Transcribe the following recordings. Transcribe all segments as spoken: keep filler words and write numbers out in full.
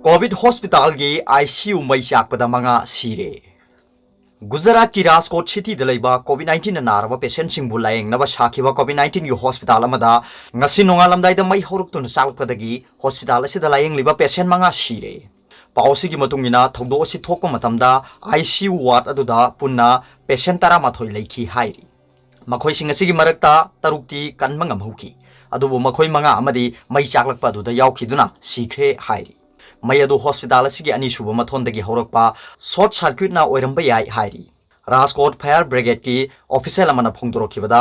COVID ꯍꯣꯁꯄꯤꯇꯥꯜꯒꯤ I C U ꯃꯩ ꯆꯥꯛꯄꯗ ꯃꯉꯥ ꯁꯤꯔꯦ꯫ ꯒꯨꯖꯔꯥꯠꯀꯤ ꯔꯥꯖꯀꯣꯠ ꯁꯤꯇꯤꯗ ꯂꯩꯕ ꯀꯣꯚꯤꯗ ꯅꯥꯏꯟꯇꯤꯟꯅ ꯅꯥꯔꯕ ꯄꯦꯁꯦꯟꯠꯁꯤꯡꯕꯨ ꯂꯥꯌꯦꯡꯅꯕ ꯁꯥꯈꯤꯕ ꯀꯣꯚꯤꯗ ꯅꯥꯏꯟꯇꯤꯟꯒꯤ ꯍꯣꯁꯄꯤꯇꯥꯜ ꯑꯃꯗ ꯉꯁꯤ ꯅꯣꯡꯉꯥꯜꯂꯝꯗꯥꯏꯗ ꯃꯩ ꯍꯧꯔꯛꯇꯨꯅ ꯆꯥꯛꯂꯛꯄꯗꯒꯤ ꯍꯣꯁꯄꯤꯇꯥꯜ ꯑꯁꯤꯗ ꯂꯥꯌꯦꯡꯂꯤꯕ ꯄꯦꯁꯦꯟꯠ ꯃꯉꯥ ꯁꯤꯔꯦ꯫ ꯄꯥꯎ ꯑꯁꯤꯒꯤ ꯃꯇꯨꯡ ꯏꯟꯅ, ꯊꯧꯗꯣꯛ ꯑꯁꯤ ꯊꯣꯛꯄ ꯃꯇꯝꯗ ꯑꯥꯏ ꯁꯤ ꯌꯨ ꯋꯥꯔꯗ ꯑꯗꯨꯗ ꯄꯨꯟꯅ ꯄꯦꯁꯦꯟꯠ ꯇꯔꯥꯃꯥꯊꯣꯏ ꯂꯩꯈꯤ ꯍꯥꯏꯔꯤ꯫ ꯃꯈꯣꯏꯁꯤꯡ ꯑꯁꯤꯒꯤ ꯃꯔꯛꯇ ꯇꯔꯨꯛꯇꯤ ꯀꯟꯕ ꯉꯝꯍꯧꯈꯤ, ꯑꯗꯨꯕꯨ ꯃꯈꯣꯏ ꯃꯉꯥ ꯑꯃꯗꯤ ꯃꯩ ꯆꯥꯛꯂꯛꯄ ꯑꯗꯨꯗ ꯌꯥꯎꯈꯤꯗꯨꯅ ꯁꯤꯈ꯭ꯔꯦ ꯍꯥꯏꯔꯤ꯫ ꯃꯩ ꯑꯗꯨ ꯍꯣꯁꯄꯤꯇꯥꯜ ꯑꯁꯤꯒꯤ ꯑꯅꯤꯁꯨꯕ ꯃꯊꯣꯟꯗꯒꯤ ꯍꯧꯔꯛꯄ ꯁꯣꯔꯠ ꯁꯥꯔꯀ꯭ꯌꯨꯠꯅ ꯑꯣꯏꯔꯝꯕ ꯌꯥꯏ ꯍꯥꯏꯔꯤ꯫ ꯔꯥꯖꯀꯣꯠ ꯐꯥꯌꯔ ꯕ꯭ꯔꯤꯒꯦꯗꯀꯤ ꯑꯣꯐꯤꯁꯤꯌꯦꯜ ꯑꯃꯅ ꯐꯣꯡꯗꯣꯔꯛꯈꯤꯕꯗ,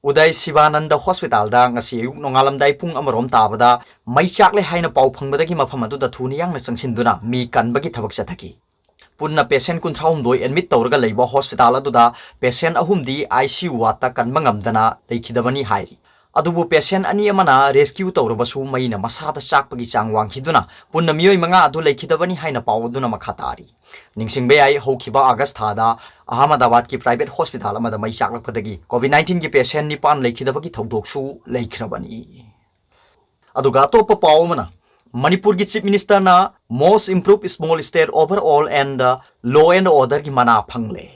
ꯎꯗꯥꯏ ꯁꯤꯕꯥꯅꯟꯗ ꯍꯣꯁꯄꯤꯇꯥꯜꯗ ꯉꯁꯤ ꯑꯌꯨꯛ ꯅꯣꯡꯉꯥꯜꯂꯝꯗꯥꯏ ꯄꯨꯡ ꯑꯃꯔꯣꯝ ꯇꯥꯕꯗ ꯃꯩ ꯆꯥꯛꯂꯦ ꯍꯥꯏꯅ ꯄꯥꯎ ꯐꯪꯕꯗꯒꯤ ꯃꯐꯝ ꯑꯗꯨꯗ ꯊꯨꯅ ꯌꯥꯡꯅ ꯆꯪꯁꯤꯟꯗꯨꯅ ꯃꯤ ꯀꯟꯕꯒꯤ ꯊꯕꯛ ꯆꯠꯊꯈꯤ꯫ ꯄꯨꯟꯅ ꯄꯦꯁꯦꯟꯠ ꯀꯨꯟꯊ꯭ꯔꯥꯍꯨꯝꯗꯣꯏ ꯑꯦꯗꯃꯤꯠ ꯇꯧꯔꯒ ꯂꯩꯕ ꯍꯣꯁꯄꯤꯇꯥꯜ ꯑꯗꯨꯗ ꯄꯦꯁꯦꯟꯠ ꯑꯍꯨꯝꯗꯤ ꯑꯥꯏ ꯁꯤ ꯌꯨ ꯋꯥꯔꯗꯇ ꯀꯟꯕ ꯉꯝꯗꯅ ꯂꯩꯈꯤꯗꯕꯅꯤ ꯍꯥꯏꯔꯤ꯫ ꯑꯗꯨꯕꯨ ꯄꯦꯁꯦꯟꯠ ꯑꯅꯤ ꯑꯃꯅ ꯔꯦꯁꯀ꯭ꯌꯨ ꯇꯧꯔꯕꯁꯨ ꯃꯩꯅ ꯃꯁꯥꯗ ꯆꯥꯛꯄꯒꯤ ꯆꯥꯡ ꯋꯥꯡꯈꯤꯗꯨꯅ ꯄꯨꯟꯅ ꯃꯤꯑꯣꯏ ꯃꯉꯥ ꯑꯗꯨ ꯂꯩꯈꯤꯗꯕꯅꯤ ꯍꯥꯏꯅ ꯄꯥꯎ ꯑꯗꯨꯅ ꯃꯈꯥ ꯇꯥꯔꯤ꯫ ꯅꯤꯡꯁꯤꯡꯕ ꯌꯥꯏ, ꯍꯧꯈꯤꯕ ꯑꯥꯒꯁ ꯊꯥꯗ ꯑꯍꯃꯗꯥꯕꯥꯗꯀꯤ ꯄ꯭ꯔꯥꯏꯚꯦꯠ ꯍꯣꯁꯄꯤꯇꯥꯜ ꯑꯃꯗ ꯃꯩ ꯆꯥꯛꯂꯛꯄꯗꯒꯤ ꯀꯣꯚꯤꯗ ꯅꯥꯏꯟꯇꯤꯟꯒꯤ ꯄꯦꯁꯦꯟꯠ ꯅꯤꯄꯥꯟ ꯂꯩꯈꯤꯗꯕꯒꯤ ꯊꯧꯗꯣꯛꯁꯨ ꯂꯩꯈ꯭ꯔꯕꯅꯤ꯫ ꯑꯗꯨꯒ ꯑꯇꯣꯞꯄ ꯄꯥꯎ ꯑꯃꯅ, ꯃꯅꯤꯄꯨꯔꯒꯤ ꯆꯤꯐ ꯃꯤꯅꯤꯁꯇꯔꯅ most improved small state overall and law and orderꯒꯤ ꯃꯅꯥ ꯐꯪꯂꯦ꯫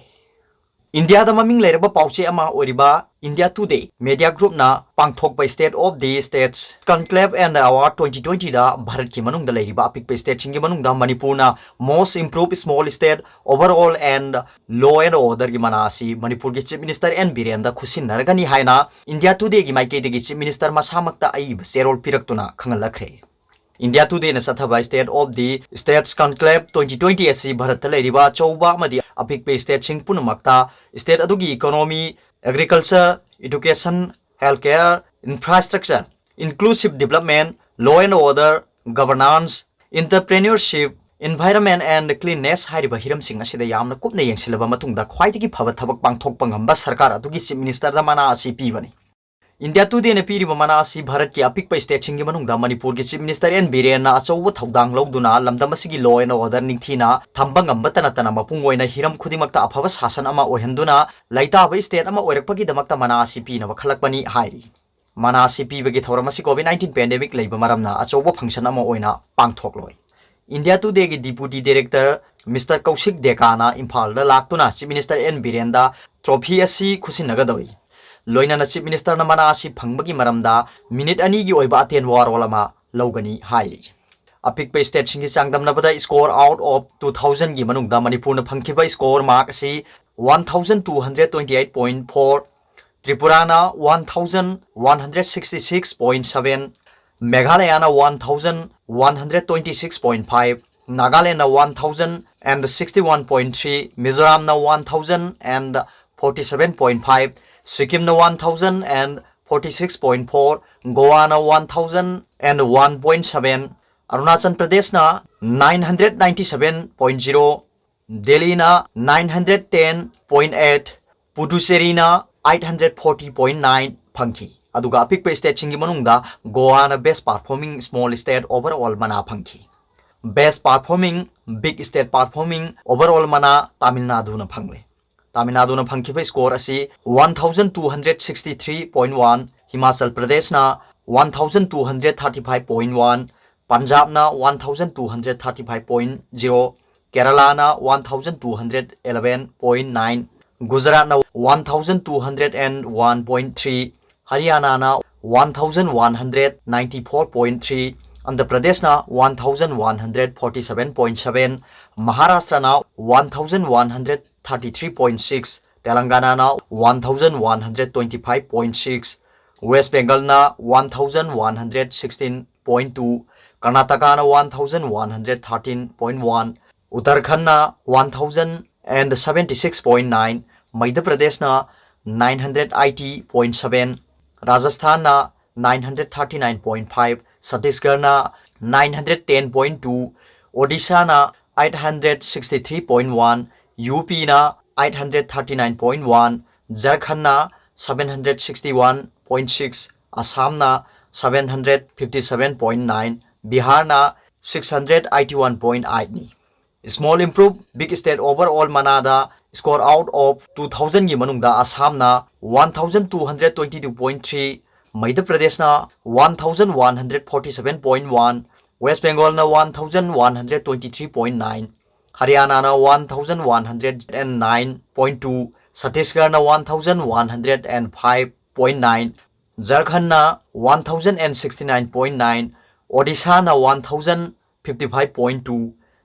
ꯏꯟꯗꯤꯌꯥꯗ ꯃꯃꯤꯡ ꯂꯩꯔꯕ ꯄꯥꯎꯆꯦ ꯑꯃ ꯑꯣꯏꯔꯤꯕ ꯏꯟꯗꯤꯌꯥ ꯇꯨꯗꯦ ꯃꯦꯗꯤꯌꯥ ꯒ꯭ꯔꯨꯞꯅ ꯄꯥꯡꯊꯣꯛꯄ State of the States Conclave and Award twenty twentyꯗ ꯚꯥꯔꯠꯀꯤ ꯃꯅꯨꯡꯗ ꯂꯩꯔꯤꯕ ꯑꯄꯤꯛꯄ ꯁ꯭ꯇꯦꯠꯁꯤꯡꯒꯤ ꯃꯅꯨꯡꯗ ꯃꯅꯤꯄꯨꯔꯅ most improved small state overall and law and orderꯒꯤ ꯃꯅꯥ ꯑꯁꯤ ꯃꯅꯤꯄꯨꯔꯒꯤ ꯆꯤꯐ ꯃꯤꯅꯤꯁꯇꯔ ꯑꯦꯟ ꯕꯤꯔꯦꯟꯗ ꯈꯨꯠꯁꯤꯟꯅꯔꯒꯅꯤ ꯍꯥꯏꯅ ꯏꯟꯗꯤꯌꯥ ꯇꯨꯗꯦꯒꯤ ꯃꯥꯏꯀꯩꯗꯒꯤ ꯆꯤꯐ ꯃꯤꯅꯤꯁꯇꯔ ꯃꯁꯥꯃꯛꯇ ꯑꯏꯕ ꯆꯦꯔꯣꯜ ꯄꯤꯔꯛꯇꯨꯅ ꯈꯪꯍꯜꯂꯛꯈ꯭ꯔꯦ꯫ ꯏꯟꯗꯤꯌꯥ ꯇꯨꯗꯦꯅ ꯆꯠꯊꯕ State of the States Conclave twenty twenty ꯑꯁꯤ ꯚꯥꯔꯠꯇ ꯂꯩꯔꯤꯕ ꯑꯆꯧꯕ ꯑꯃꯗꯤ ꯑꯄꯤꯛꯄ ꯁ꯭ꯇꯦꯠꯁꯤꯡ ꯄꯨꯝꯅꯃꯛꯇ ꯁ꯭ꯇꯦꯠ ꯑꯗꯨꯒꯤ economy, agriculture, education, healthcare, infrastructure, inclusive development, law and order, governance, entrepreneurship, environment and cleanliness ꯍꯥꯏꯔꯤꯕ ꯍꯤꯔꯝꯁꯤꯡ ꯑꯁꯤꯗ ꯌꯥꯝꯅ ꯀꯨꯞꯅ ꯌꯦꯡꯁꯤꯜꯂꯕ ꯃꯇꯨꯡꯗ ꯈ꯭ꯋꯥꯏꯗꯒꯤ ꯐꯕ ꯊꯕꯛ ꯄꯥꯡꯊꯣꯛꯄ ꯉꯝꯕ ꯁꯔꯀꯥꯔ ꯑꯗꯨꯒꯤ ꯆꯤꯐ ꯃꯤꯅꯤꯁꯇꯔꯗ ꯃꯅꯥ ꯑꯁꯤ ꯄꯤꯕꯅꯤ꯫ ꯏꯟꯗꯤꯌꯥ ꯇꯨꯗꯦꯅ ꯄꯤꯔꯤꯕ ꯃꯅꯥ ꯑꯁꯤ ꯚꯥꯔꯠꯀꯤ ꯑꯄꯤꯛꯄ ꯁ꯭ꯇꯦꯠꯁꯤꯡꯒꯤ ꯃꯅꯨꯡꯗ ꯃꯅꯤꯄꯨꯔꯒꯤ ꯆꯤꯐ ꯃꯤꯅꯤꯁꯇꯔ ꯑꯦꯟ ꯕꯤꯔꯦꯟꯅ ꯑꯆꯧꯕ ꯊꯧꯗꯥꯡ ꯂꯧꯗꯨꯅ ꯂꯝꯗꯝ ꯑꯁꯤꯒꯤ law and order ꯅꯤꯡꯊꯤꯅ ꯊꯝꯕ ꯉꯝꯕꯇ ꯅꯠꯇꯅ ꯃꯄꯨꯡ ꯑꯣꯏꯅ ꯍꯤꯔꯝ ꯈꯨꯗꯤꯡꯃꯛꯇ ꯑꯐꯕ ꯁꯥꯁꯟ ꯑꯃ ꯑꯣꯏꯍꯟꯗꯨꯅ ꯂꯩꯇꯥꯕ ꯁ꯭ꯇꯦꯠ ꯑꯃ ꯑꯣꯏꯔꯛꯄꯒꯤꯗꯃꯛꯇ ꯃꯅꯥ ꯑꯁꯤ ꯄꯤꯅꯕ ꯈꯜꯂꯛꯄꯅꯤ ꯍꯥꯏꯔꯤ꯫ ꯃꯅꯥ ꯑꯁꯤ ꯄꯤꯕꯒꯤ ꯊꯧꯔꯝ ꯑꯁꯤ ꯀꯣꯚꯤꯗ ꯅꯥꯏꯟꯇꯤꯟ ꯄꯦꯟꯗꯦꯃꯤꯛ ꯂꯩꯕ ꯃꯔꯝꯅ ꯑꯆꯧꯕ ꯐꯪꯁꯟ ꯑꯃ ꯑꯣꯏꯅ ꯄꯥꯡꯊꯣꯛꯂꯣꯏ꯫ India Today ꯒꯤ Deputy Director Mister ꯀꯧꯁꯤꯛ ꯗꯦꯀꯥꯅ ꯏꯝꯐꯥꯜꯗ ꯂꯥꯛꯇꯨꯅ Chief Minister N ꯕꯤꯔꯦꯟꯗ trophy ꯑꯁꯤ ꯈꯨꯠꯁꯤꯟꯅꯒꯗꯧꯔꯤ꯫ ꯂꯣꯏꯅꯅ Chief Ministerꯅ ꯃꯅꯥ ꯑꯁꯤ ꯐꯪꯕꯒꯤ ꯃꯔꯝꯗ ꯃꯤꯅꯤꯠ ꯑꯅꯤꯒꯤ ꯑꯣꯏꯕ ꯑꯇꯦꯟꯕ ꯋꯥꯔꯣꯜ ꯑꯃ ꯂꯧꯒꯅꯤ ꯍꯥꯏꯔꯤ꯫ ꯑꯄꯤꯛꯄ stateꯁꯤꯡꯒꯤ ꯆꯥꯡꯗꯝꯅꯕꯗ score out of two thousandꯒꯤ ꯃꯅꯨꯡꯗ ꯃꯅꯤꯄꯨꯔꯅ ꯐꯪꯈꯤꯕ score mark ꯑꯁꯤ one thousand two hundred twenty eight point four, ꯇ꯭ꯔꯤꯄꯨꯔꯥꯅ one thousand one hundred sixty six point seven, ꯃꯦꯘꯥꯂꯌꯥꯅ one thousand one hundred twenty six point five, ꯅꯥꯒꯥꯂꯦꯟꯅ one thousand and sixty one point three, ꯃꯤꯖꯣꯔꯥꯝꯅ one thousand and forty seven point five, ꯁꯤꯛꯀꯤꯝꯅ one thousand and forty six point four, ꯒꯣꯋꯥꯅ one thousand and one point seven, Arunachal ꯄ꯭ꯔꯗꯦꯁꯅ nine hundred ninety seven point zero, ꯗꯦꯜꯂꯤꯅ nine hundred ten point eight, ꯄꯨꯗꯨꯆꯦꯔꯤꯅ eight hundred forty point nine ꯐꯪꯈꯤ꯫ ꯑꯗꯨꯒ ꯑꯄꯤꯛꯄ stateꯁꯤꯡꯒꯤ ꯃꯅꯨꯡꯗ ꯒꯣꯋꯥꯅ best performing small state overall ꯃꯅꯥ ꯐꯪꯈꯤ꯫ Best performing big state performing overall ꯃꯅꯥ ꯇꯥꯃꯤꯜ ꯅꯥꯗꯨꯅ ꯐꯪꯂꯦ꯫ ꯇꯥꯃꯤꯜ ꯅꯥꯗꯨꯅ ꯐꯪꯈꯤꯕ score ꯑꯁꯤ one thousand two hundred sixty three point one, Himachal ꯄ꯭ꯔꯗꯦꯁꯅ one thousand two hundred thirty five point one, ꯄꯟꯖꯥꯕꯅ one thousand two hundred thirty five point zero, ꯀꯦꯔꯂꯥꯅ one thousand two hundred eleven point nine, ꯒꯨꯖꯔꯥꯠꯅ one thousand two hundred and one point three, ꯍꯔꯤꯌꯥꯅꯥꯅ one thousand one hundred ninety four point three, Andhra ꯄ꯭ꯔꯗꯦꯁꯅ one thousand one hundred forty seven point seven, ꯃꯍꯥꯔꯥꯁꯇ꯭ꯔꯅ one thousand one hundred thirty three point six, ꯇꯦꯂꯪꯒꯥꯅꯥꯅ one thousand one hundred twenty five point six, west ꯕꯦꯡꯒꯜꯅ one thousand one hundred sixteen point two, ꯀꯔꯅꯥꯇꯀꯥꯅ one thousand one hundred thirteen point one, ꯎꯠꯇꯔꯈꯟꯗꯅ one thousand and seventy six point nine, Madhya ꯄ꯭ꯔꯗꯦꯁꯅ nine hundred eighty point seven, ꯔꯥꯖꯁꯊꯥꯟꯅ nine hundred thirty nine point five, ꯁꯠꯇꯤꯁꯒꯔꯅ nine hundred ten point two, ꯑꯣꯗꯤꯁꯥꯅ eight hundred sixty three point one, U ꯄꯤꯅ eight hundred thirty nine point one, ꯖꯔꯈꯟꯗꯅ seven hundred sixty one point six, ꯑꯁꯥꯝꯅ seven hundred fifty seven point nine, ꯕꯤꯍꯥꯔꯅ six hundred eighty one point eight ꯅꯤ꯫ Small improve big state overall ꯃꯅꯥꯗ score out of two thousandꯒꯤ ꯃꯅꯨꯡꯗ ꯑꯁꯥꯝꯅ one thousand two hundred twenty two point three, Madhya ꯄ꯭ꯔꯗꯦꯁꯅ one thousand one hundred forty seven point one, West Bengalꯅ one thousand one hundred twenty three point nine, ꯍꯔꯤꯌꯥꯅꯥꯅ one thousand one hundred and nine point two, ꯁꯠꯇꯤꯁꯒꯔꯅ one thousand one hundred and five point nine, ꯖꯔꯈꯟꯅ one thousand and sixty nine point nine, ꯑꯣꯗꯤꯁꯥꯅ one thousand fifty five point two,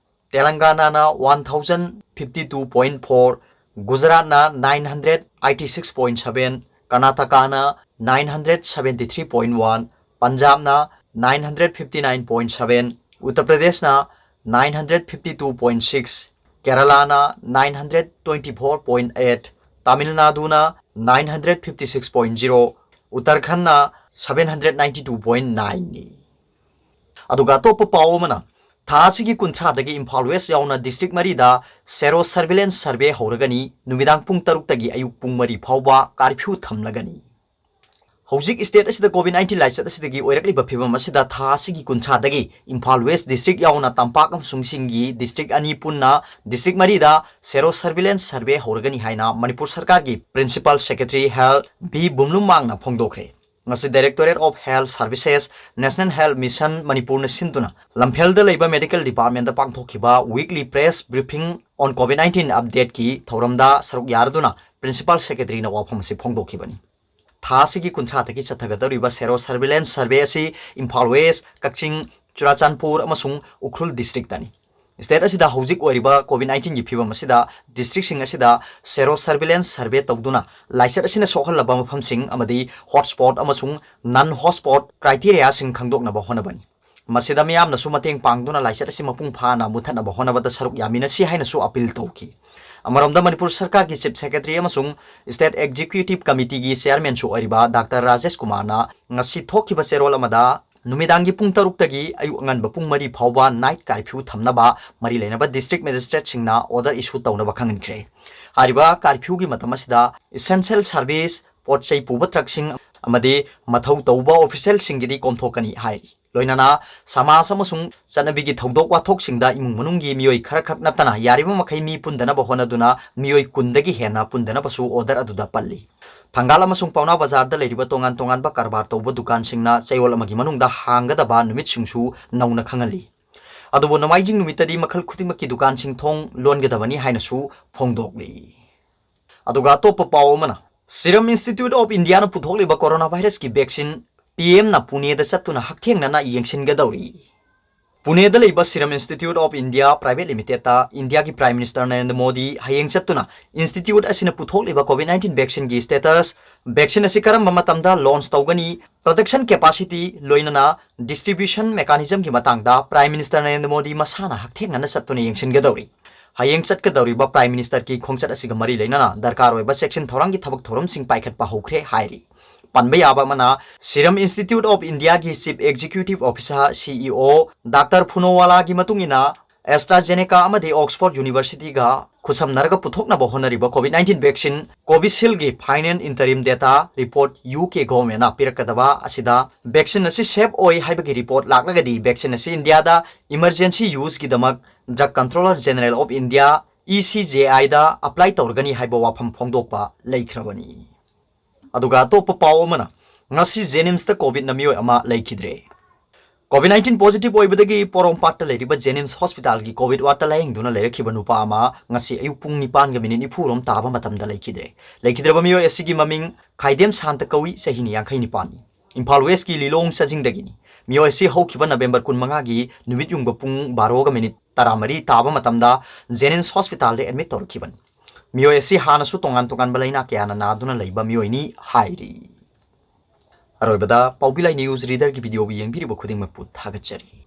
ꯇꯦꯂꯪꯒꯥꯅꯥꯅ one thousand fifty two point four, ꯒꯨꯖꯔꯥꯠꯅ nine hundred eighty six point seven, ꯀꯔꯅꯥꯇꯀꯥꯅ nine hundred seventy three point one, ꯄꯟꯖꯥꯕꯅ nine hundred fifty nine point seven, Uttar ꯄ꯭ꯔꯗꯦꯁꯅ nine hundred fifty two point six, ꯀꯦꯔꯂꯥꯅ nine hundred twenty four point eight, Tamil ꯅꯥꯗꯨꯅ nine hundred fifty six point zero, ꯎꯠꯇꯔꯈꯟꯅ seven hundred ninety two point nine ꯅꯤ꯫ ꯑꯗꯨꯒ ꯑꯇꯣꯞꯄ ꯄꯥꯎ ꯑꯃꯅ, ꯊꯥ ꯑꯁꯤꯒꯤ ꯀꯨꯟꯊ꯭ꯔꯥꯗꯒꯤ Imphal west ꯌꯥꯎꯅ district ꯃꯔꯤꯗ ꯁꯦꯔꯣ ꯁꯔꯚꯤꯂꯦꯟꯁ ꯁꯔꯚꯦ ꯍꯧꯔꯒꯅꯤ꯫ ꯅꯨꯃꯤꯗꯥꯡ ꯄꯨꯡ ꯇꯔꯨꯛꯇꯒꯤ ꯑꯌꯨꯛ ꯄꯨꯡ ꯃꯔꯤ ꯐꯥꯎꯕ ꯀꯥꯔꯐ꯭ꯌꯨ ꯊꯝꯂꯒꯅꯤ꯫ ꯍꯧꯖꯤꯛ ꯁ꯭ꯇꯦꯠ ꯑꯁꯤꯗ ꯀꯣꯚꯤꯗ ꯅꯥꯏꯟꯇꯤꯟ ꯂꯥꯏꯆꯠ ꯑꯁꯤꯗꯒꯤ ꯑꯣꯏꯔꯛꯂꯤꯕ ꯐꯤꯕꯝ ꯑꯁꯤꯗ ꯊꯥ ꯑꯁꯤꯒꯤ ꯀꯨꯟꯊ꯭ꯔꯥꯗꯒꯤ ꯏꯝꯐꯥꯜ ꯋꯦꯁ ꯗꯤꯁꯇ꯭ꯔꯤꯛ ꯌꯥꯎꯅ ꯇꯝꯄꯥꯛ ꯑꯃꯁꯨꯡ ꯆꯤꯡꯒꯤ ꯗꯤꯁꯇ꯭ꯔꯤꯛ ꯑꯅꯤ ꯄꯨꯟꯅ ꯗꯤꯁꯇ꯭ꯔꯤꯛ ꯃꯔꯤꯗ ꯁꯦꯔꯣ ꯁꯔꯚꯤꯂꯦꯟꯁ ꯁꯔꯚꯦ ꯍꯧꯔꯒꯅꯤ ꯍꯥꯏꯅ ꯃꯅꯤꯄꯨꯔ ꯁꯔꯀꯥꯔꯒꯤ ꯄ꯭ꯔꯤꯟꯁꯤꯄꯥꯜ ꯁꯦꯀ꯭ꯔꯦꯇꯔꯤ ꯍꯦꯜꯊ ꯚꯤ ꯕꯨꯝꯂꯨꯝꯃꯥꯡꯅ ꯐꯣꯡꯗꯣꯛꯈ꯭ꯔꯦ꯫ ꯉꯁꯤ Directorate of Health Services, National Health Mission ꯃꯅꯤꯄꯨꯔꯅ ꯁꯤꯟꯗꯨꯅ ꯂꯝꯐꯦꯜꯗ ꯂꯩꯕ ꯃꯦꯗꯤꯀꯦꯜ ꯗꯤꯄꯥꯔꯠꯃꯦꯟꯗ ꯄꯥꯡꯊꯣꯛꯈꯤꯕ weekly press briefing on COVID nineteen updateꯀꯤ ꯊꯧꯔꯝꯗ ꯁꯔꯨꯛ ꯌꯥꯔꯗꯨꯅ ꯄ꯭ꯔꯤꯟꯁꯤꯄꯥꯜ ꯁꯦꯀ꯭ꯔꯦꯇꯔꯤꯅ ꯋꯥꯐꯝ ꯑꯁꯤ ꯐꯣꯡꯗꯣꯛꯈꯤꯕꯅꯤ꯫ ꯊꯥ ꯑꯁꯤꯒꯤ ꯀꯨꯟꯊ꯭ꯔꯥꯗꯒꯤ ꯆꯠꯊꯒꯗꯧꯔꯤꯕ ꯁꯦꯔꯣ ꯁꯔꯚꯤꯂꯦꯟꯁ ꯁꯔꯚꯦ ꯑꯁꯤ ꯏꯝꯐꯥꯜ ꯋꯦꯁ, ꯀꯛꯆꯤꯡ, ꯆꯨꯔꯥꯆꯥꯟꯄꯨꯔ ꯑꯃꯁꯨꯡ ꯎꯈ꯭ꯔꯨꯜ ꯗꯤꯁꯇ꯭ꯔꯤꯛꯇꯅꯤ꯫ ꯁ꯭ꯇꯦꯠ ꯑꯁꯤꯗ ꯍꯧꯖꯤꯛ ꯑꯣꯏꯔꯤꯕ ꯀꯣꯚꯤꯗ ꯅꯥꯏꯟꯇꯤꯟꯒꯤ ꯐꯤꯕꯝ ꯑꯁꯤꯗ ꯗꯤꯁꯇ꯭ꯔꯤꯛꯁꯤꯡ ꯑꯁꯤꯗ ꯁꯦꯔꯣ ꯁꯔꯚꯤꯂꯦꯟꯁ ꯁꯔꯚꯦ ꯇꯧꯗꯨꯅ ꯂꯥꯏꯆꯠ ꯑꯁꯤꯅ ꯁꯣꯛꯍꯜꯂꯕ ꯃꯐꯝꯁꯤꯡ ꯑꯃꯗꯤ ꯍꯣꯠꯁ꯭ꯄꯣꯠ ꯑꯃꯁꯨꯡ ꯅꯟ ꯍꯣꯠꯁ꯭ꯄꯣꯠ ꯀ꯭ꯔꯥꯏꯇꯦꯔꯤꯌꯥꯁꯤꯡ ꯈꯪꯗꯣꯛꯅꯕ ꯍꯣꯠꯅꯕꯅꯤ꯫ ꯃꯁꯤꯗ ꯃꯤꯌꯥꯝꯅꯁꯨ ꯃꯇꯦꯡ ꯄꯥꯡꯗꯨꯅ ꯂꯥꯏꯆꯠ ꯑꯁꯤ ꯃꯄꯨꯡ ꯐꯥꯅ ꯃꯨꯊꯠꯅꯕ ꯍꯣꯠꯅꯕꯗ ꯁꯔꯨꯛ ꯌꯥꯃꯤꯟꯅꯁꯤ ꯍꯥꯏꯅꯁꯨ ꯑꯄꯤꯜ ꯇꯧꯈꯤ꯫ ꯑꯃꯔꯣꯝꯗ ꯃꯅꯤꯄꯨꯔ ꯁꯔꯀꯥꯔꯒꯤ ꯆꯤꯐ ꯁꯦꯀ꯭ꯔꯦꯇꯔꯤ ꯑꯃꯁꯨꯡ ꯁ꯭ꯇꯦꯠ ꯑꯦꯛꯖꯤꯀ꯭ꯌꯨꯇꯤꯚ ꯀꯃꯤꯇꯤꯒꯤ ꯆꯤꯌꯔꯃꯦꯟꯁꯨ ꯑꯣꯏꯔꯤꯕ ꯗꯥꯛꯇꯔ ꯔꯥꯖꯦꯁ ꯀꯨꯃꯥꯔꯅ ꯉꯁꯤ ꯊꯣꯛꯈꯤꯕ ꯆꯦꯔꯣꯜ ꯑꯃꯗ ꯅꯨꯃꯤꯗꯥꯡꯒꯤ ꯄꯨꯡ ꯇꯔꯨꯛꯇꯒꯤ ꯑꯌꯨꯛ ꯑꯉꯟꯕ ꯄꯨꯡ ꯃꯔꯤ ꯐꯥꯎꯕ ꯅꯥꯏꯠ ꯀꯥꯔꯐ꯭ꯌꯨ ꯊꯝꯅꯕ ꯃꯔꯤ ꯂꯩꯅꯕ ꯗꯤꯁꯇ꯭ꯔꯤꯛ ꯃꯦꯖꯤꯁꯇ꯭ꯔꯦꯠꯁꯤꯡꯅ ꯑꯣꯔꯗꯔ ꯏꯁꯨ ꯇꯧꯅꯕ ꯈꯪꯍꯟꯈ꯭ꯔꯦ꯫ ꯍꯥꯏꯔꯤꯕ ꯀꯥꯔꯐ꯭ꯌꯨꯒꯤ ꯃꯇꯝ ꯑꯁꯤꯗ ꯏꯁꯦꯟꯁꯤꯌꯦꯜ ꯁꯔꯚꯤꯁ, ꯄꯣꯠ ꯆꯩ ꯄꯨꯕ ꯇ꯭ꯔꯛꯁꯤꯡ ꯑꯃꯗꯤ ꯃꯊꯧ ꯇꯧꯕ ꯑꯣꯐꯤꯁꯤꯌꯦꯜꯁꯤꯡꯒꯤꯗꯤ ꯀꯣꯝꯊꯣꯛꯀꯅꯤ ꯍꯥꯏꯔꯤ꯫ ꯂꯣꯏꯅꯅ ꯁꯃꯥꯖ ꯑꯃꯁꯨꯡ ꯆꯠꯅꯕꯤꯒꯤ ꯊꯧꯗꯣꯛ ꯋꯥꯊꯣꯛꯁꯤꯡꯗ ꯏꯃꯨꯡ ꯃꯅꯨꯡꯒꯤ ꯃꯤꯑꯣꯏ ꯈꯔꯈꯛ ꯅꯠꯇꯅ ꯌꯥꯔꯤꯕ ꯃꯈꯩ ꯃꯤ ꯄꯨꯟꯗꯅꯕ ꯍꯣꯠꯅꯗꯨꯅ ꯃꯤꯑꯣꯏ ꯀꯨꯟꯗꯒꯤ ꯍꯦꯟꯅ ꯄꯨꯟꯗꯅꯕꯁꯨ ꯑꯣꯔꯗꯔ ꯑꯗꯨꯗ ꯄꯜꯂꯤ꯫ ꯊꯪꯒꯥꯜ ꯑꯃꯁꯨꯡ ꯄꯥꯎꯅꯥ ꯕꯖꯥꯔꯗ ꯂꯩꯔꯤꯕ ꯇꯣꯉꯥꯟ ꯇꯣꯉꯥꯟꯕ ꯀꯔꯕꯥꯔ ꯇꯧꯕ ꯗꯨꯀꯥꯟꯁꯤꯡꯅ ꯆꯌꯣꯜ ꯑꯃꯒꯤ ꯃꯅꯨꯡꯗ ꯍꯥꯡꯒꯗꯕ ꯅꯨꯃꯤꯠꯁꯤꯡꯁꯨ ꯅꯧꯅ ꯈꯪꯍꯜꯂꯤ꯫ ꯑꯗꯨꯕꯨ ꯅꯣꯡꯃꯥꯏꯖꯤꯡ ꯅꯨꯃꯤꯠꯇꯗꯤ ꯃꯈꯜ ꯈꯨꯗꯤꯡꯃꯛꯀꯤ ꯗꯨꯀꯥꯟꯁꯤꯡ ꯊꯣꯡ ꯂꯣꯟꯒꯗꯕꯅꯤ ꯍꯥꯏꯅꯁꯨ ꯐꯣꯡꯗꯣꯛꯂꯤ꯫ ꯑꯗꯨꯒ ꯑꯇꯣꯞꯄ ꯄꯥꯎ ꯑꯃꯅ, Serum Institute of Indiaꯅ ꯄꯨꯊꯣꯛꯂꯤꯕ ꯀꯣꯔꯣꯅꯥ ꯚꯥꯏꯔꯁꯀꯤ ꯚꯦꯛꯁꯤꯟ ꯄꯤ ꯑꯦꯝꯅ ꯄꯨꯅꯦꯗ ꯆꯠꯇꯨꯅ ꯍꯛꯊꯦꯡꯅꯅ ꯌꯦꯡꯁꯤꯟꯒꯗꯧꯔꯤ꯫ ꯄꯨꯅꯦꯗ ꯂꯩꯕ Serum Institute of India Private Limitedꯇ ꯏꯟꯗꯤꯌꯥꯒꯤ Prime Minister ꯅꯔꯦꯟꯗ꯭ꯔ ꯃꯣꯗꯤ ꯍꯌꯦꯡ ꯆꯠꯇꯨꯅ institute ꯑꯁꯤꯅ ꯄꯨꯊꯣꯛꯂꯤꯕ COVID nineteen vaccineꯒꯤ status, vaccine ꯑꯁꯤ ꯀꯔꯝꯕ ꯃꯇꯝꯗ launch ꯇꯧꯒꯅꯤ, production capacity, ꯂꯣꯏꯅꯅ distribution mechanismꯒꯤ ꯃꯇꯥꯡꯗ Prime Minister ꯅꯔꯦꯟꯗ꯭ꯔ ꯃꯣꯗꯤ ꯃꯁꯥꯅ ꯍꯛꯊꯦꯡꯅꯅ ꯆꯠꯇꯨꯅ ꯌꯦꯡꯁꯤꯟꯒꯗꯧꯔꯤ꯫ ꯍꯌꯦꯡ ꯆꯠꯀꯗꯧꯔꯤꯕ Prime Ministerꯒꯤ ꯈꯣꯡꯆꯠ ꯑꯁꯤꯒ ꯃꯔꯤ ꯂꯩꯅꯅ ꯗꯔꯀꯥꯔ ꯑꯣꯏꯕ ꯆꯦꯛꯁꯤꯟ ꯊꯧꯔꯥꯡꯒꯤ ꯊꯕꯛ ꯊꯧꯔꯝꯁꯤꯡ ꯄꯥꯏꯈꯠꯄ ꯍꯧꯈ꯭ꯔꯦ ꯍꯥꯏꯔꯤ꯫ ꯄꯟꯕ ꯌꯥꯕ ꯑꯃꯅ, Serum Institute of Indiaꯒꯤ Chief Executive Officer, CEO, Doctor Poonawallaꯒꯤ ꯃꯇꯨꯡ ꯏꯟꯅ, AstraZeneca ꯑꯃꯗꯤ Oxford Universityꯒ ꯈꯨꯠꯁꯝꯅꯔꯒ ꯄꯨꯊꯣꯛꯅꯕ ꯍꯣꯠꯅꯔꯤꯕ COVID nineteen vaccine Covisshieldꯒꯤ final interim data report UK governmentꯅ ꯄꯤꯔꯛꯀꯗꯕ ꯑꯁꯤꯗ vaccine ꯑꯁꯤ safe ꯑꯣꯏ ꯍꯥꯏꯕꯒꯤ report ꯂꯥꯛꯂꯒꯗꯤ vaccine ꯑꯁꯤ ꯏꯟꯗꯤꯌꯥꯗ emergency useꯒꯤꯗꯃꯛ Drug Controller General of India, ECJIꯗ apply ꯇꯧꯔꯒꯅꯤ ꯍꯥꯏꯕ ꯋꯥꯐꯝ ꯐꯣꯡꯗꯣꯛꯄ ꯂꯩꯈ꯭ꯔꯕꯅꯤ꯫ ꯑꯗꯨꯒ ꯑꯇꯣꯞꯄ ꯄꯥꯎ ꯑꯃꯅ, ꯉꯁꯤ JNIMSꯇ COVIDꯅ ꯃꯤꯑꯣꯏ ꯑꯃ ꯂꯩꯈꯤꯗ꯭ꯔꯦ꯫ COVID nineteen positive ꯑꯣꯏꯕꯗꯒꯤ ꯄꯣꯔꯣꯝꯄꯥꯠꯇ ꯂꯩꯔꯤꯕ JNIMS hospitalꯒꯤ COVID wardꯇ ꯂꯥꯌꯦꯡꯗꯨꯅ ꯂꯩꯔꯛꯈꯤꯕ ꯅꯨꯄꯥ ꯑꯃ ꯉꯁꯤ ꯑꯌꯨꯛ ꯄꯨꯡ ꯅꯤꯄꯥꯟꯒ minute ꯅꯤꯐꯨ ꯔꯣꯝ ꯇꯥꯕ ꯃꯇꯝꯗ ꯂꯩꯈꯤꯗ꯭ꯔꯦ꯫ ꯂꯩꯈꯤꯗ꯭ꯔꯕ ꯃꯤꯑꯣꯏ ꯑꯁꯤꯒꯤ ꯃꯃꯤꯡ ꯈꯥꯏꯗꯦꯝ ꯁꯥꯟꯇ ꯀꯧꯏ, ꯆꯍꯤꯅ ꯌꯥꯡꯈꯩ ꯅꯤꯄꯥꯟꯅꯤ꯫ ꯏꯝꯐꯥꯜ Westꯀꯤ ꯂꯤꯂꯣꯡ ꯆꯥꯖꯤꯡꯗꯒꯤꯅꯤ꯫ ꯃꯤꯑꯣꯏ ꯑꯁꯤ ꯍꯧꯈꯤꯕ November ꯀꯨꯟꯃꯉꯥꯒꯤ ꯅꯨꯃꯤꯠ ꯌꯨꯡꯕ ꯄꯨꯡ ꯕꯥꯔꯣꯒ minute ꯇꯔꯥꯃꯔꯤ ꯇꯥꯕ ꯃꯇꯝꯗ JNIMS hospitalꯗ admit ꯇꯧꯔꯛꯈꯤꯕꯅꯤ꯫ ꯃꯤꯑꯣꯏ ꯑꯁꯤ ꯍꯥꯟꯅꯁꯨ ꯇꯣꯉꯥꯟ ꯇꯣꯉꯥꯟꯕ ꯂꯩꯅꯥ ꯀꯌꯥꯅ ꯅꯥꯗꯨꯅ ꯂꯩꯕ ꯃꯤꯑꯣꯏꯅꯤ ꯍꯥꯏꯔꯤ꯫ ꯑꯔꯣꯏꯕꯗ, ꯄꯥꯎꯕꯤꯂꯥꯏ news readerꯒꯤ videoꯕꯨ ꯌꯦꯡꯕꯤꯔꯤꯕ ꯈꯨꯗꯤꯡꯃꯛꯄꯨ ꯊꯥꯒꯠꯆꯔꯤ꯫